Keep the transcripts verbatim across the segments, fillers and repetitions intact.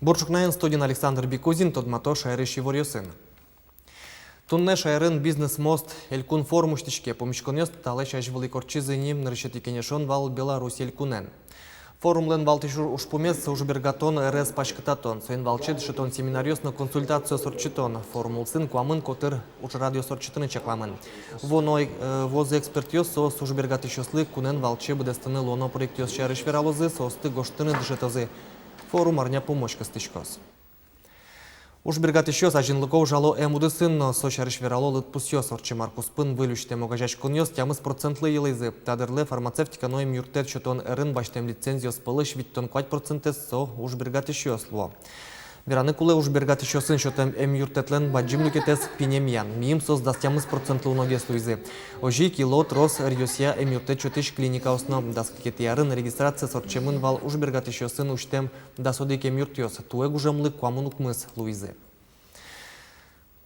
Бур ӵукнаен, студиын Александр Бикузин. Тодмато шаерысь иворъёсын. Туннэ шаерын «Бизнес-мост» элькун форум усьтӥське. Пумиськонъёс талэсь азьвыл ик ортчизы ни. Нырысетӥ кенешон вал Беларусь элькунэн. Форумлэн валтӥсь уж-, ужпумез — ужбергатон ӧрез паськытатон. Соин валче дышетон семинаръёс но консультациос ортчытон. Форум улсын куамын котыр ужрадъёс ортчытыны чакламын. Вуоно, э, вуозы экспертъёс, соос ужбергатӥсьёслы кунэн валче быдэстыны луоно проектъёс сярысь вералозы, соосты гожтыны дышетозы. Форум арня пумозь кыстӥськоз. Ужбергатӥсьёс азинлыко ужало эм удысын но. Со сярысь верало лыдпусъёс. Ортчем ар куспын выль усьтэм огазеяськонъёс тямыс процентлы йылӥзы. Та дырлы фармацевтика но эмъюрттэт сётон ӧрын басьтэм лицензиос пӧлысь витьтон куать процентэз со ужбергатӥсьёс луо. Вераны кулэ, ужбергатӥсьёсын сётэм эмъюрттэтлэн бадӟым люкетэз пинемъян. Миым соос дас тямыс процентлы уногес луизы. Озьы ик йыло трос ӧръёсъя эмъюрттэт сётӥсь клиникаос но. Дас кыкетӥ арын регистрациез ортчемын вал ужбергатӥсьёсын усьтэм дас одӥг эмъюртъёс, туэ гужемлы куамын укмыс луизы.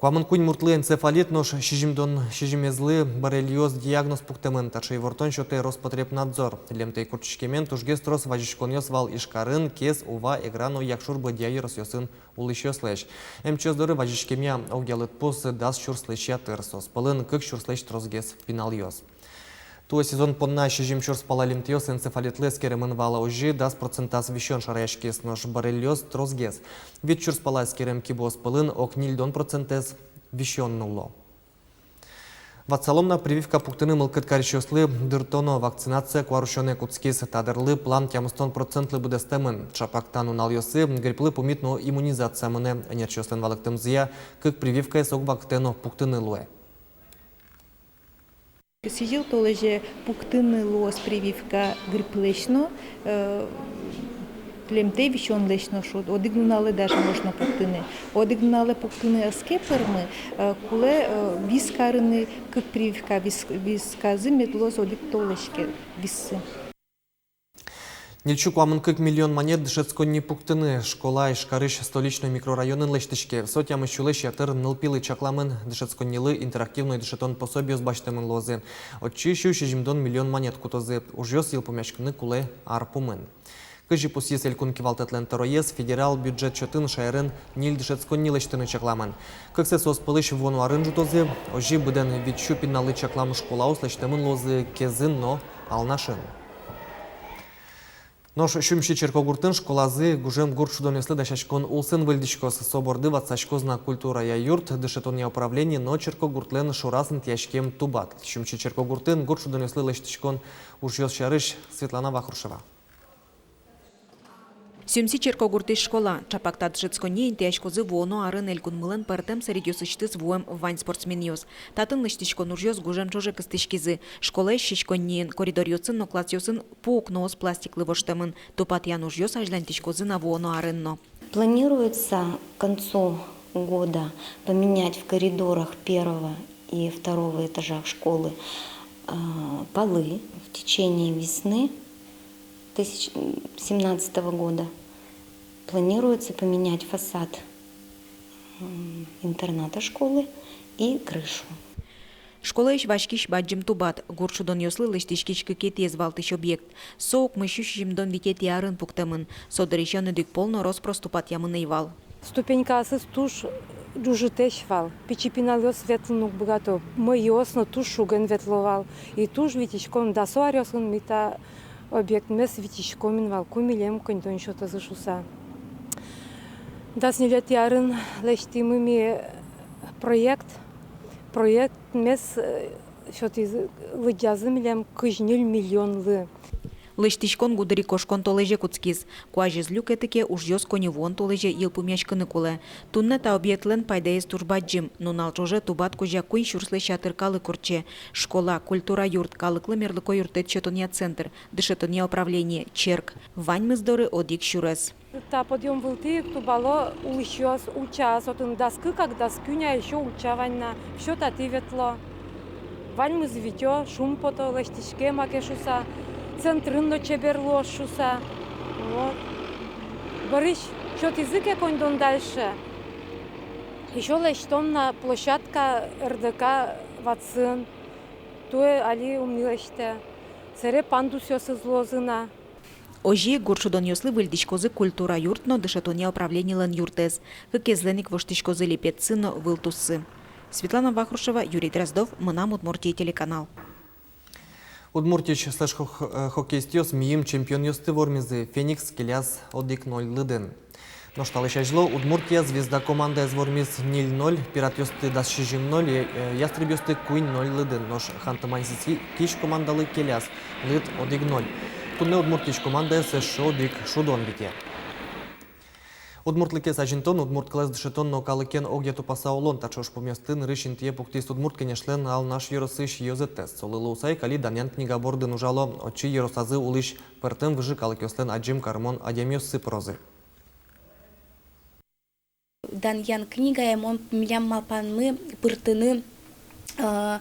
Куамын куинь муртлы энцефалит, нош сизьымдон сизьымезлы боррелиоз диагноз пуктэмын. Таӵе ивортон сётэ Роспотребнадзор. Лемтэй куртчиськемен тужгес трос вазиськонъёс вал Ижкарын, Кез, Ува, Эгра но Якшур-Бӧдья ёросъёсын улӥсьёслэсь. Эмчиос доры вазиськемъя огъя лыдпус дас сюрслэсь ятыр, соос пӧлын кык сюрслэсь тросгес пиналъёс. Туэ сезон понна сизьым сюрс пала лемтэйёс энцефалитлы эскеремын вал. Озьы дас процентаз висён шараяськиз, нош боррелиоз тросгес. Вить сюрс пала эскерем кибыос пӧлын ог ньыльдон процентэз висён нулло. Ватсалом на: прививка пуктыны мылкыд карисьёслы дыртоно. Вакцинация куарусёнэ кутскиз. Та дырлы план тямыстон процентлы быдэстэмын. Ӵапак та нуналъёсы грипплы пумит но иммунизация мынэ. Ӧнерчиослэн валэктэмзыя, кык прививкаез ог вакытэ но пуктыны луэ. Сӥзьыл толэзе пуктыны луоз прививка грипплэсь но, э, лемтэй висёнлэсь но шуод. Одӥг нуналэ даже можно пуктыны. Одӥг нуналэ пуктыны ӧз ке пӧрмы, э, кулэ, э, вис карыны. Кык прививка вис-, висказы мед луоз одӥг толэзь ке виссы. Ньыльсю куамын кык миллион манет дышетсконни пуктыны. Школа Ижкарысь Столичной микрорайонын лэсьтӥське. Со тямыс сюлэсь ятыр нылпилы чакламын. Дышетсконнилы интерактивной дышетон пособиос басьтэмын луозы. Отчы сю сизьымдон миллион манет кутозы. Ужъёс йылпумъяськыны кулэ ар пумын. Кызьы пусйиз элькун кивалтэтлэн тӧроез, федерал бюджет чотын шаерын ньыль дышетсконни лэсьтыны чакламын. Кыксэ соос пӧлысь вуоно арын ӝутозы. Озьы быдэн витьсю пиналлы чаклам школаос лэсьтэмын луозы Кезын но Алнашын. Нош Сюмси черкогуртын школазы гужем гурт шудонъёслы дасяськон улсын выльдӥськоз. Со борды ватсаськоз на культурая юрт, дышетонъя управление но черкогуртлэн шораз интыяськем тубат. Сюмси черкогуртын гурт шудонъёслы лэсьтӥськон ужъёс сярысь Светлана Вахрушева. Сюмси черкогуртысь школа. Ӵапак та дышетсконние интыяськозы вуоно арын элькунмылэн пӧртэм сэрегъёсысьтыз вуэм вань спортсменъёс. Татын лэсьтӥськон ужъёс гужем ӵоже кыстӥськизы. Школаысь сиськонниын, коридоръёсын но классъёсын пу укноос пластиклы воштэмын. Тупатъян ужъёс азьланьтӥськозы на вуоно арын но. Планируется к концу года поменять в коридорах первого и второго этажах школы, а, полы. В течение весны тысяч-, семнадцатого года планируется поменять фасад, м, интерната школы и крышу. Школаысь васькись бадӟым тубат — гурт шудонъёслы лэсьтӥськись кыкетӥез валтӥсь объект. Со укмыссю сизьымдон витетӥ арын пуктэмын. Со дырысен одӥг пол но рос-прос тупатъямын ӧй вал. Ступенькаосыз туж ӝужытэсь вал. Пичи пиналъёс ветлыны уг быгато. Мӧйыос но туж шуген ветло вал. И туж витиськом, дасо аръёсын ми та объектмес витиськом ини вал, ку милем коньдон сётозы шуса. Дас ньылетӥ арын лэсьтӥмы ми проект. Проектмес, э, сётӥзы, лыдъязы милем кызь ньыль миллионлы. Лэсьтӥськон гудырикошкон толэзе кутскиз. Куазез люкеты ке, ужъёс коньывуон толэзе йылпумъяськыны кулэ. Туннэ та объектлэн пайдаез туж бадӟым. Нунал ӵоже тубат кузя куинь сюрслэсь ятыр калык ортче. Школа, культура юрт, калыклы мерлыко юрттэт сётонъя центр, дышетонъя управление, черк — ваньмыз доры одӥг сюрес. Та подъём вылтӥ ик тубало улӥсьёс, ульчаос отын дас кык-а, дас куинь-а ещё ульча вань на, всё татӥ ветло. Ваньмыз витё, шумпото, лэсьтӥське маке шуса, центрын но чебер луоз шуса. Вот. Бӧрысь сётӥзы ке коньдон дальше, ещё лэсьтом на площадка РДК ватсын. Туэ али ум ни лэсьтэ. Сэре пандусъёсыз луозы на. Озьы ик гурт шудонъёслы выльдӥськозы культура юрт но дышетонъя управленилэн юртэз. Кыкезлэн ик воштӥськозы липетсы но вылтуссы. Светлана Вахрушева, Юрий Дроздов, «Мынам Удмуртие» телеканал. Удмуртиысь следж-хок-, э, хоккеистъёс мийым чемпионъёсты вормизы, «Феникс» келяз одӥг ноль лыдын. Нош талэсь азьло Удмуртия «Звезда» командаез вормиз ньыль ноль, «Пиратъёсты» дас сизьым ноль, э, э, «Ястребъёсты» куинь ноль лыдын, нош «Ханты-Мансийскысь» командалы келяз лыд одӥг ноль. Туннэ Удмуртиысь командаез эшшо одӥг шудон вите. Удмуртлыкез азинтон, удмурт кылэз дышетон но калыкен огъя тупаса улон — таӵе ужпумъёсты нырысь интые пуктӥз Удмурт Кенешлэн Алнаш ёросысь ёзэтэз. Солы луыса ик али Данъян книга бордын ужало. Отчы ёросазы улӥсь пӧртэм выжы калыкъёслэн адӟем карымон адямиоссы пырозы. Данъян книгае мон, милям малпанмы пыртыны, э,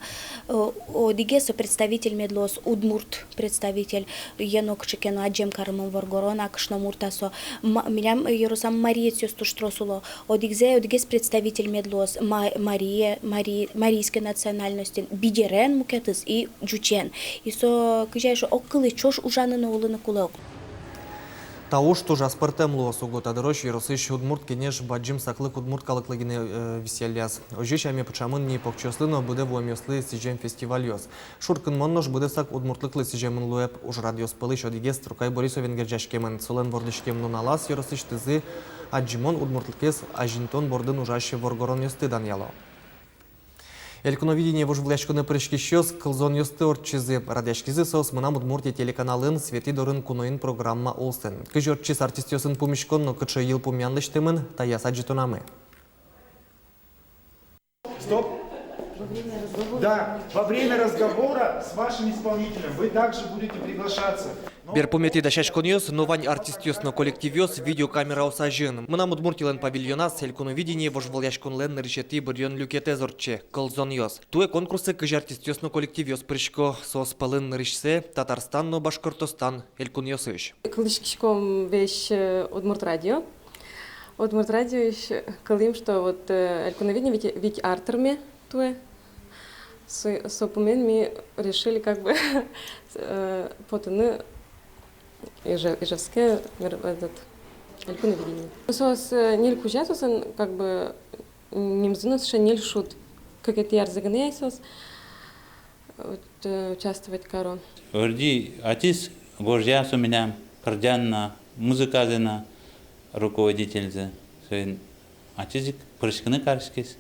э, одӥгез со представитель мед луоз, удмурт представитель, е нокыӵе ке но адӟем карымон воргорон, а кышномурт-а со. Ма-, милям ёросам мариецъёс туж трос уло. Одӥгзэ, одӥгез представитель мед луоз ма-, марие, мари-, марийской национальностен, бигерен мукетыз и ӟучен. И со, кызьы шуо, огкылы ӵош ужаны но улыны кулэ ук. Та уж туж аспӧртэм луоз уго. Та дырозь ёросысь Удмурт Кенеш бадӟым саклык удмурт калыклы гинэ, э, висъялляз. Озьы сяме пыӵамын ни покчиослы но быдэ вуэмъёслы сӥзем фестивальёс. Шуркынмон нош быдэсак удмуртлыклы сӥземын луэ. Ужрадъёс пӧлысь одӥгез Трукай Борисовен герӟаськемын. Солэн вордӥськем нуналаз ёросысьтызы адӟымон, удмуртлыкез азинтон бордын ужась воргоронъёсты данъяло. «Элькуновидение» вожвылъяськонэ пыриськисьёс кылзонъёсты ортчизы. Радъяськизы соос «Мынам Удмуртие» телеканалын «Светӥ дорын куноын» программа улсын. Кызьы ортчиз артистъёсын пумиськон но кыӵе йылпумъян лэсьтэмын — таяз адӟытонамы. Стоп! Да, во время разговора с вашим исполнителем вы также будете приглашаться. Берпуметӥ дасяськонъёс но вань артистъёс но коллективъёс видеокамераос азьын. «Мынам Удмуртиелэн» павильоназ «Элькуновидение» вожвылъяськонлэн нырысетӥ быръён люкетэз ортче — кылзонъёс. Туэ конкурсэ кызь артистъёс но коллективъёс пырисько. Соос пӧлын нырысьсэ Татарстан но Башкортостан элькунъёсысь. Кылӥськиськом весь, э, Удмурт радио. Удмурт радиоысь кылӥм, что вот, э, «Элькуновидение» вить, вить ар тырме туэ. Со, со пумен ми решили как бы, э, потыны Иже-, Ижевске мер-, этот, «Элькуновидение». Соос, э, ньыль кузя, соослэн как бы нимзы но сыӵе «Ньыль шуд». Кыкетӥ арзэ гинэ ай соос, вот, э, участвовать каро. Вроде ачиз гожъя со милям кырӟан но, музыказэ но, руководительзэ. Соин ачиз ик пыриськыны кариськиз.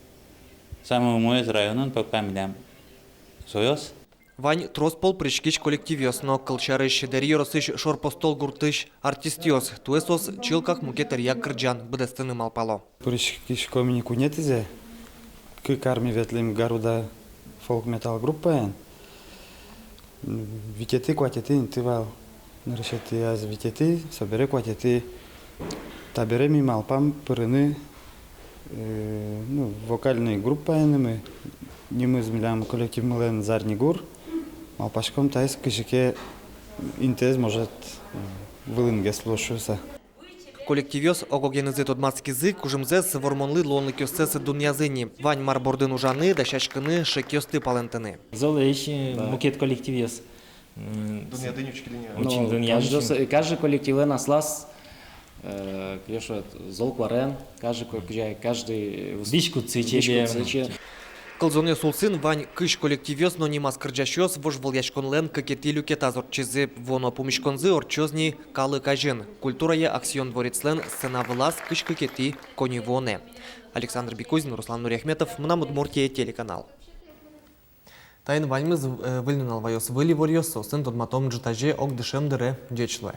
Самой умоез районын пока милям соос. Вань трос пол пыриськись коллективъёс но. Кылсярысь, Дэри ёросысь Шорпостол гуртысь артистъёс. Туэ соос чылкак мукет ӧръя кырӟан быдэстыны малпало. Пыриськиськом ини куинетӥзэ. Кык ар ми ветлӥм «Гаруда» фолк-метал группаен. Витетӥ, куатетӥ инты вал. Нырысетӥяз витетӥ, собере куатетӥ. Табере ми малпам пырыны, э, ну, вокальной группаенымы. Нимыз милям коллективмылэн «Зарни гур». Малпаськом, таиз кызьы ке интыез, может, э, вылынгес луоз шуыса. Коллективъёс ог-огенызы тодматскизы, кужымзэс вормонлы луонлыкъёссэс дунъязы ини. Вань мар бордын ужаны, дасяськыны, шекъёсты палэнтыны. Зол ӧй ини, да, мукет коллективъёс. М, дунъяны учкыны. Очень, ну, дунъяны, конечно, учкыны. Каждый коллективлэн аслаз, э, кыӵе шуод, зол куарен, каждый ко-, кыӵе, каждый выс-, дӥськутсы, дӥськутсы чебер. Кылзонъёс улсын вань кызь коллективъёс но нимаз кырӟасьёс вожвылъяськонлэн кыкетӥ люкетаз ортчизы. Вуоно пумиськонзы ортчоз ни калык азьын, культурая «Аксион» дворецлэн сцена вылаз, кызь кыкетӥ коньывуонэ. Александр Бекузин, Руслан Нуриахметов, «Мынам Удмуртие» телеканал. Таин ваньмыз. Э, выль нунал ваёз выль иворъёс, соосын тодматом ӝытазе ог дышем дыре. Ӟеч луэ.